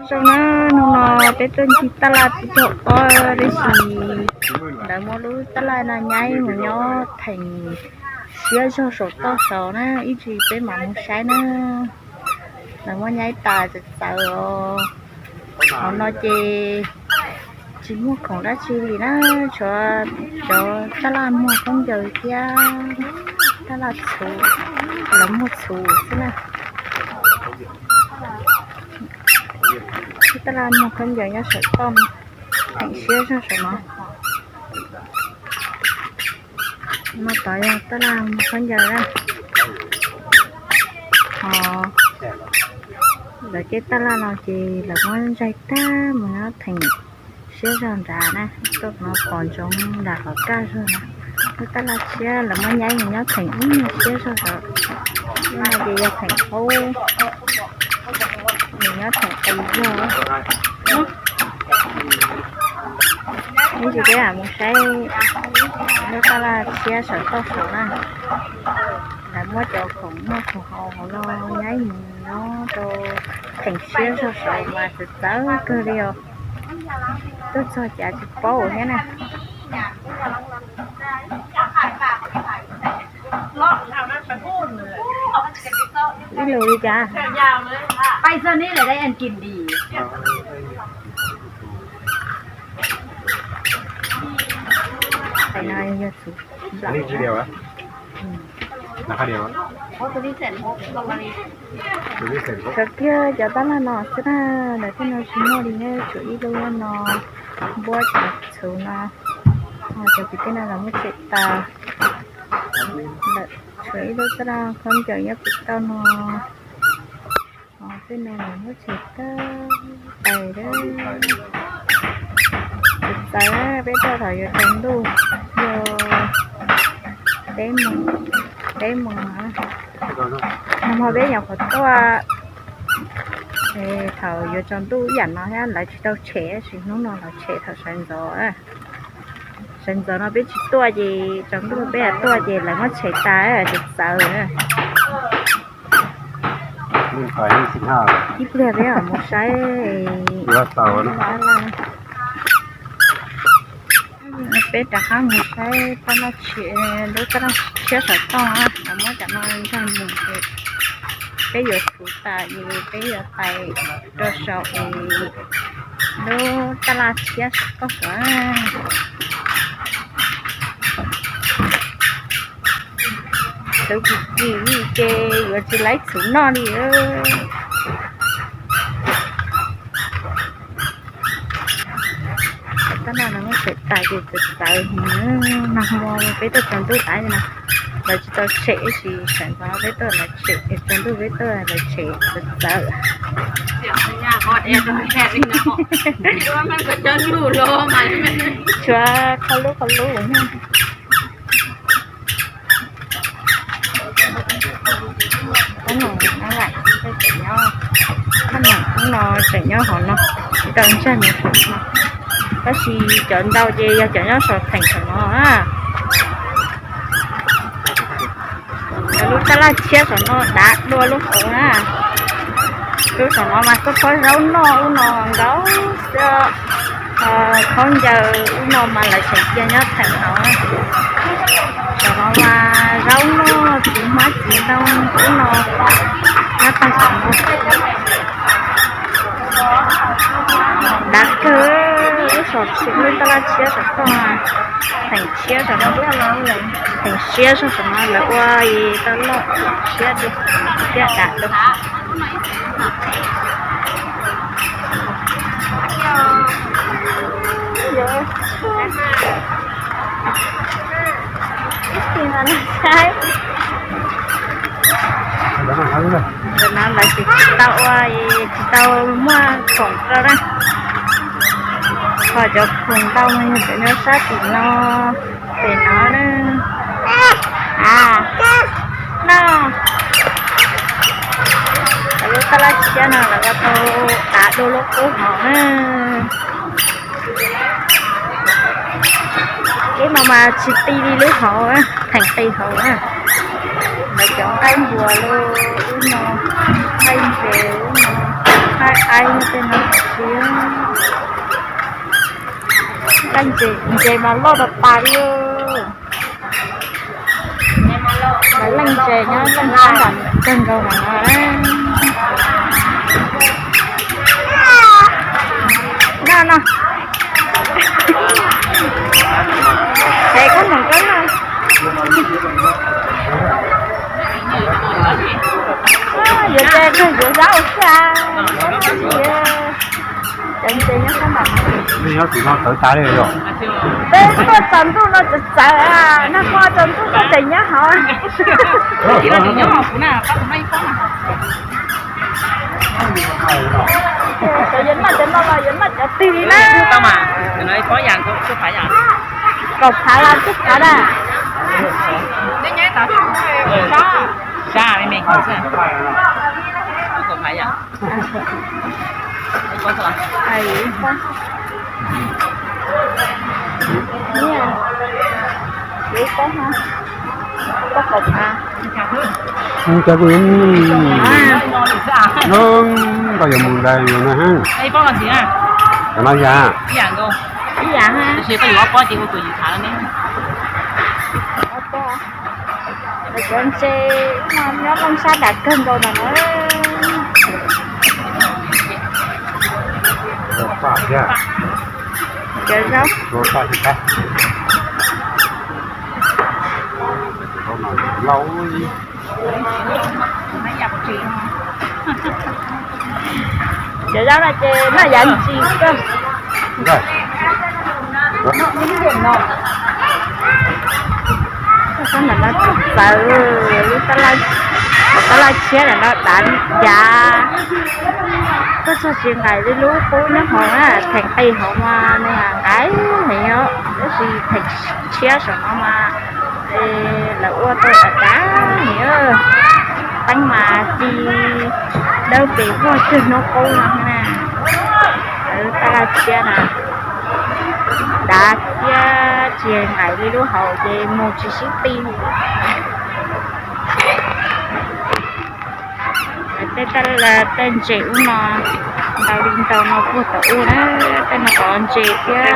Zoo na, hnub no peb tuaj ncig taj laj tib tug ob, tab sis lawv muab lub taj laj no nyaib mus nyob theem siab zog saum toj saud na, ib tsam peb mam mus saib na. Lawv muab nyaib tas txawv txawv os. Hauv no ces tsis muaj khoom dab tsi li na, tshuav cov taj laj muag khaub ncaws thiab taj laj txhuv, lawv muag txhuv xwb na. Taj laj muag khaub ncaws nyob saum toj no, theem siab zog saum no. No tod yog taj laj muag khaub ncaws na. Ho lawv tej taj laj no ces lawv muab ntsaig tag mus nyob theem siab zog nrad na, tuaj no pom ntsoov nram qhov kaj zog na. Lub taj laj tshiab lawv muab nyaib mus nyob theem ib nyuag siab zog saud. Lub no ces yog theem qub, nws nyob theem qis zog. Ib ntsis peb mam mus saib lub taj laj tshiab saum toj saud na. Lawv muab cov khoom noj khoom haus hauv no nyaib mus nyob rau theem siab zog saud mas txawv txawv kawg li os. Tuaj txog cas tsis paub thiab na. Ib lus li cas? Pais txog ni lawm da en kis dis. Tais no yog txhuv. Tshuav kiag cov taj laj no xwb na, lawv tej no tsis muaj li ne, tshuav ib lub no, npuab cov txhuv no, cov kwv tij no los muab tshem tas. Tshuav ib lub taj laj khaub ncaws nyob pem toj no. Tej no los muab tshem tas tais lawm. Txawv txawv, peb tuaj thaum yuav tsaus ntuj, yog peb moos, peb moos. Nag hmo peb nyuam qhuav tuaj thaum yuav tsaus ntuj ib yam no thiab, lawv tsis tau tshem, tab sis hnub no lawv tshem thaum sawv ntxov. Sawv ntxov no peb tsis tuaj ces tsaus ntuj peb tuaj ces lawv muab tshem tas, txawv txawv. Ib pliag peb mam mus saib. Peb rov qab mus saib taj laj tshiab, lub taj laj tshiab saum toj, lawv muab cov no ntsaig mus ces peb yuav txhuv tas es peb yuav pais rau saum es lub taj laj tshiab saum toj saud. Txhuv kim kim li ces yuav tsis laib txhuv noj li. Taj laj no muab tshem tas ces txawv txawv, nag hmo peb tuaj tsaus ntuj tas no, lawv tsis tau tshem tab sis sawv ntxov peb tuaj lawv tshem, tsaus ntuj peb tuaj lawv tshem txawv txawv. Tshuav qhov lub qhov lub. Hnub no tseem nyob hauv no, tsis tau ntsaj mus saum no, tab sis cov ntau ces yog cov nyob saum theem saum no. Cov lub taj laj tshiab saum no dav dua lub qub na. Lub saum no mas xub phob zaub noj ub no nkaus xwb. Khaub ncaws ub no mas lawv tseem cia nyob theem no. Saum no mas zaub noj txiv hmab txiv ntoo ub no nyob tag saum no. Dav kawg, lub saum tshiab, lub taj laj tshiab saum toj, theem tshiab saum no, theem siab saum no lawv ua tau loj siab tiag, dav dua. Ntawm no lawv tsis tau ua, tsis tau muaj khoom rau na. Ho cov khoom ntau mas yog cov nyob sab tim no, pem no na. A, no, cov lub taj laj tshiab no lawv ua tau dav dua lub qub hauv na. Lub no mas tsis ti li lub hauv, theem qis hauv na. Lawv cov nqaij npuas lub, lub no, nqaij ntses lub no, Ai, ai, tej no tsis, ntses mas loj tas tas li. Lawv leej ntses nyob leej sab nram kawg nkaus mas no. No no. Ces koj mus koj no. Yuav tse kawg yuav zab ua siab. Cov ntses nyob sab nram no. Nyob tim no tawv tas li os. Peb tuaj tsaus ntuj no txawv txawv, nag hmo tsaus ntuj tuaj tseem nyob hauv. Cov yuav noj cov no los yuav noj cov twg li na. Kaum phav los tsib phav na. Cov kuj, koj yuav mus ntais yuav na. Cov no yam, ib yam ha. Cov ntses no nyob leej sab nram kawg nkaus no na. Cov zaub. Cov zaub no ces noj yav ntsis kawg. Tab ntawm no txawv, lub tab laj tshiab ntawm no dav li cas. Koj txog tsis nqaim li lub qub nyob hauv na, theem qis hauv mas nws nqaim heev os, tab sis theem tshiab saum no mas lawv ua tau dav dav heev. Teeb mas ci dawb pes vog tsawg hnub qub no na. Lub tab laj tshiab na, dav thiab tsis nqaim li lub hauv ces mus tsis sib ti. Tej, tej ntses ub no ntau li ntau no puag tom ub na, tej no tov ntses thiab.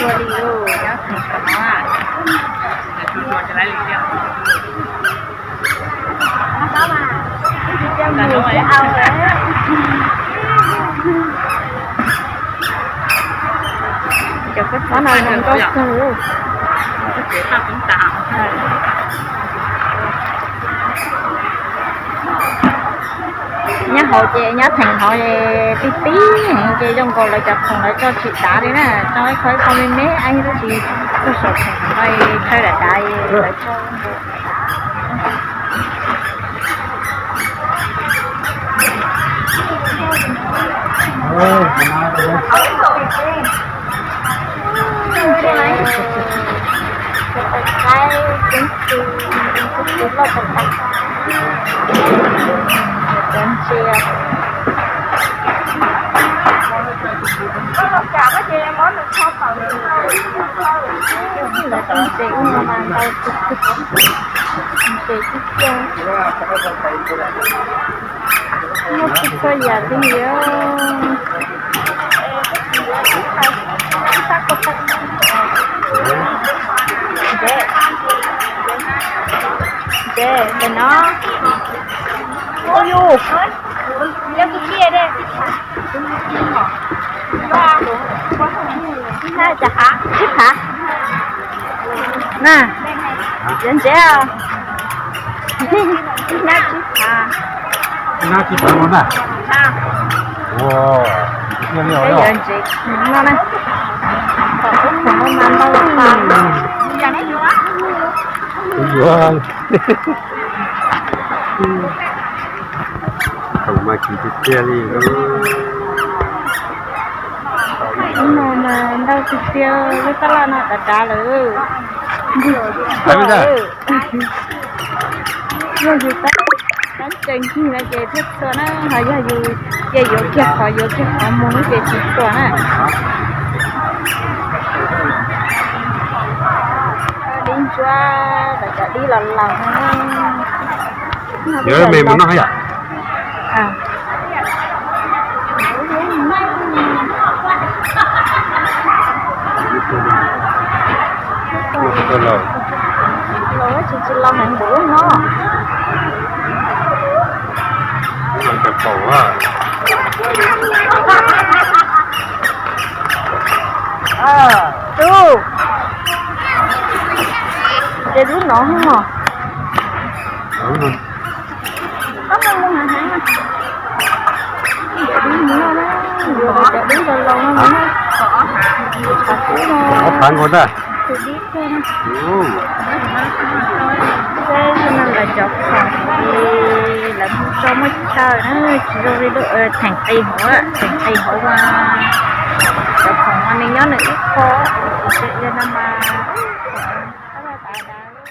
Txhua li lawm nyob tsev no. Cov kua txob no zoo nkauj kawg. Nyob hauv ces nyob theem hauv es tib tib heev ces zoo nkaus lawv cov khoom lawv tso tsis dav li na, tso ib qho ib qho me me ib lub tsis txog saum theem no, chaw dav dav lawv tso. Lawv tej ntses ub no mas ntau kawg, ntses tib co, muaj txhua txhua yam li os. Ntses, ntses ntawm no. Ua yus, yog kuv cia dej. Ib hnab cas qab, tsib phav na. Ntses, ntses, ib hnab tsib phav. Ib hnab tsib phav no na. Ua, ntses no na. Tom ub khoom no mas ntau tas. Yuav, khoom mas kim tiag tiag li. Ub no mas ntau tiag tiag, lub tab laj no dav dav lawm. Ntau lawm. Yog yus tab Cov ncig no ces thiaj txhua na, ho yog yus ces yuav kiag qhov yuav kiag qhov mus ces tsis txhua na. Dib ntsuab, cov dib los laus no. Yuav me mus noj yom. Los tsis tsis los heev npaum no. Tub, ces lub no hos. Koj mus mus heev heev. Cov dib no na, yuav cov dib los laus no na. Ob phav nkaus ntag. Tus dib kawg na. Seb no lawv cov khoom ces lawv mus tso muaj chaw na, tsis zoo li lub theem qis hauv, theem qis hauv mas cov khoom mas nws nyob nws ib qho, ces no mas tab laj tas tas.